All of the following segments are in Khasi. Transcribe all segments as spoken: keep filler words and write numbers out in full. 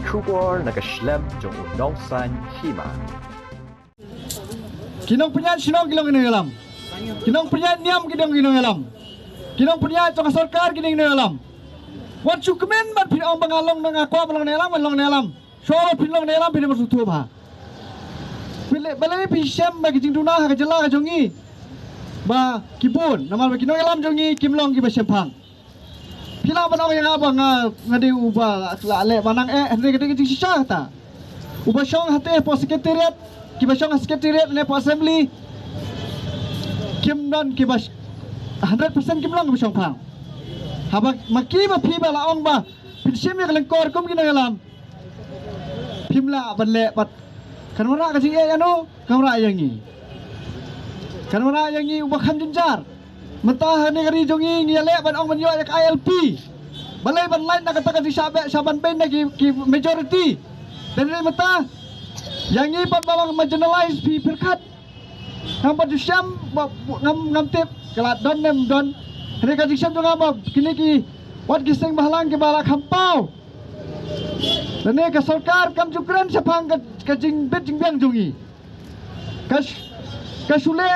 Khubor na ka shlem jong u nongsan hima. Ki nongpynïaid shnong ki long ki nongïalam. Ki nongpynïaid niam ki long ki nongïalam. Ki nongpynïaid jong ka sorkar ki long ki nongïalam. Wat shu kmen bad phi ong ba nga long, nga kwah ba long nongïalam, ba long nongïalam. Shuwa ba phi long nongïalam phi dei ban sngewthuh bha. Phi leh, balei phi shem ba ki jingduna ha ka jylla ka jong ngi ba ki bun, namar ba ki nongïalam jong ngi kim long kiba shemphang. Phi lah ban ong ïa nga ba nga, nga dei uba la leh ba nang eh, hynrei ka dei ka jingshisha kata. Uba shong hate hapoh secretariat, kiba shong ha secretariat ne hapoh assembly, kim don kiba sh-, hundred percent kim long kiba shongphang. Haba ma ki ma phi ba la ong ba phin shim ïa ka lyngkor kum ki nongïalam, phim lah ban leh bad kan wanrah ka jingeh ïa no, kan wanrah ïa ngi. Kan wanrah ïa ngi uba kham jynjar. Mynta ha kane ka ri jong ngi ngi ïaleh ban ong ban ïoh ïa ka I L P. Balei ban lait na kata ka jingshah beh shah ban beiñ na ki, ki majority. Te hynrei mynta ïa ngi pat ba long marginalized phi pyrkhat. Ngam pat ju shem ba ngam, ngam tip ka la don ne ym don. Hynrei ka jingshem jong nga ba kine ki wat ki seng bhalang kiba la kham paw. Lane ka sorkar kam ju kren shaphang ka, ka jingbit jingbiang jong ngi. Ka sh-, ka shu leh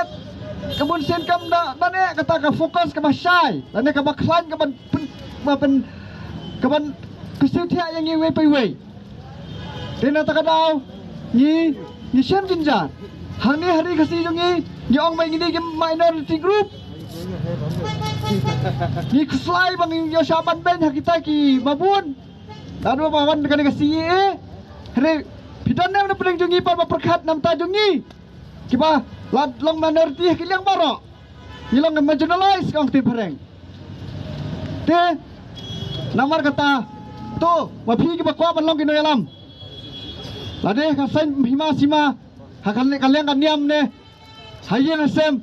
ka bun sien kam da, da ne kata ka focus kaba shai, da ne kaba khlaiñ kaban pyn, ba pyn, kaban kyrsiew thiah ïa ngi iwei pa iwei. Te na kata ka daw ngi, ngi shem jynjar. Hangne ha ri Khasi jong ngi, ngi ong ba ngi dei ki minority group. Ngi khuslai ba ngi ïoh shah ban beiñ ha kita kiba bun. Naduh ba wan kane ka C A A, hynrei phi don ne em na pdeng jong ngi pat ba pyrkhat na bynta jong ngi kiba la long minority ha ki liang baroh. Ngi long marginalized ka ong ktien phareng. Te namar kata, to, ma phi kiba kwah ban long ki nongïalam, lade ka saiñ hima sima ha ka liang ka niam ne ha ïing ha sem,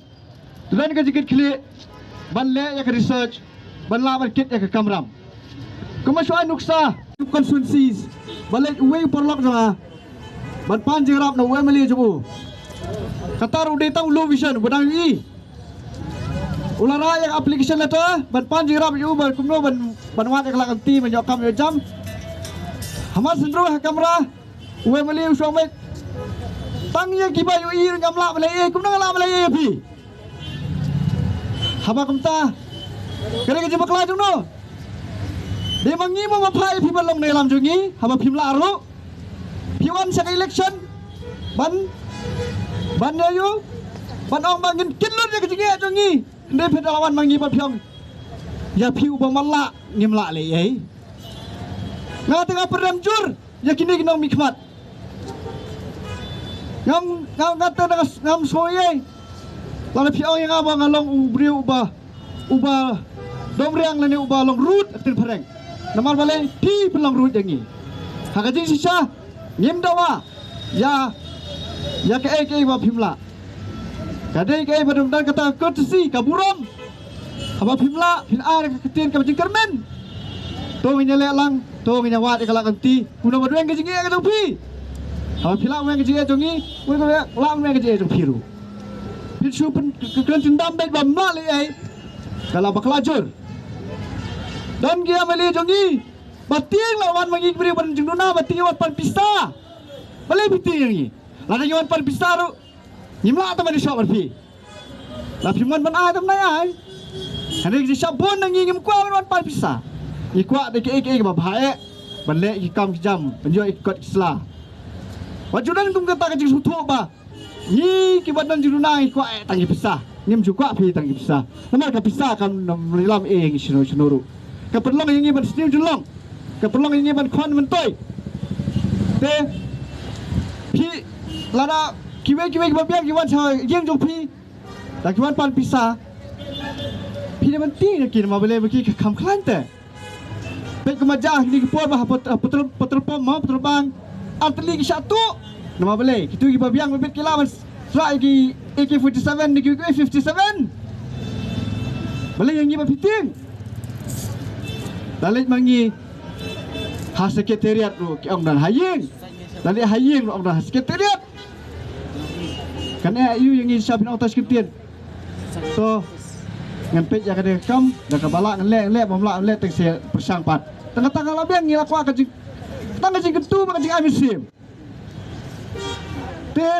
to don ka jingkitkhlieh ban leh ïa ka research, ban lah ban kit ïa ka kamram. Kumba shu ai nuksa constituencies, ba leit uwei u paralok jong nga ban pan jingïarap na u M L A jong u. Kata ruh dei tang u low vision uba dang ïohi. U la rah ïa ka application letter ban pan jingïarap ïa u ba kumno ban, ban wad ïa ka lad ka kti ban ïoh kam ïoh jam. Hamar Syndro ha kamra, u M L A u shong beit. Tang ïa kiba ïohi ruh ngam lah ban leh ei, kumno nga lah ban leh ei ïa phi? Haba kumta, ka dei ka jingbakla jong no. Dei ma ngi mo ma pha ïa phi ban long nongïalam jong ngi, haba phim lah ruh. Phi wan sha ka election ban, ban ïa u, ban ong ba ngin kit lut ïa ka jingeh jong ngi. Hynrei phi da la wan ma ngi ba phi ong ïa phi uba mat lah ngim lah leh ei. Nga te nga pyrem jur ïa kine ki nongmihkhmat. Ngam, ngam, nga te nga s-, ngam sngew ei. Lada phi ong ïa nga ba nga long u briew uba, uba dom riang lane uba long rude ha ktien phareng. Namar balei phi phi long rude ïa ngi. Ha ka jingshisha ngim dawa ïa, ïa kaei kaei ba phim lah. Ka dei kaei ba dang don kata ka courtesy, ka burom. Haba phim lah, phin ai ka ktien kaba jingkyrmen. To ngin ïa leh lang, to ngin ïa wad ïa ka lad ka kti. Kumno ba weng ka jingeh ka jong phi. Haba phi lah weng ka jingeh jong ngi, kumno ba lah weng ka jingeh jong phi ruh. Phin shu pyn, k-, k-, kren tyndam beit bym lah leh ei. Ka la bakla jur. Don ki M L A jong ngi ba tieng la wan ma ngi ki briew ban jingduna, ba tieng wan pan pisa. Balei phi tieng ïa ngi? Lada ngi wan pan pisa ruh ngim lah tang ban ïashoh bad phi. La phim wan ban ai tang ban ai. Hynrei ki jingshah bun na ngi ngim kwah ban wan pan pisa. Ngi kwah da kiei kiei kiba bha eh ban leh ki kam ki jam, ban ïoh ïa ki kot ki sla. Wat ju don kum kata ka jingsngewthuh ba ngi kiba don jingduna ngi kwah eh tang ki pisa. Ngim ju kwah phi tang ki pisa. Namar ka pisa kam ïalam eh ïa ngi shano shano ruh. Ka pynlong ïa ngi ban sniew jyllong. Ka pynlong ïa ngi ban khwan myntoi. Te phi, lada kiwei kiwei kiba biang ki wan sha ïing jong phi, da ki wan pan pisa, phi dei ban tieng ïa ki, namar balei, ba ki kham khlaiñ te. Peit kumba jia ha kine ki por ba ha pet-, ha petrol, petrol pump mo, petrol bunk, ar tylli ki shah tuh. Namar balei, kito kiba biang ba bit ki lah ban rah ïa ki A K forty-seven ne ki A K fifty-seven. Balei ïa ngi ba phi tieng? Da leit ma ngi ha secretariat ruh ki ong don ha ïing. Da leit ha ïing ruh ong don ha secretariat. Kane aïu ïa ngi sha phi nongthoh sha ki ktien. To ngan peit ïa kane ka kam, da kaba lah ngan leh, ngan leh, bym lah ngan leh, teng sha pyrshang pat. Tang kata nga la biang, ngi la kwah ka jing, tang ka jingkyntu bad ka jingai mynsiem. Te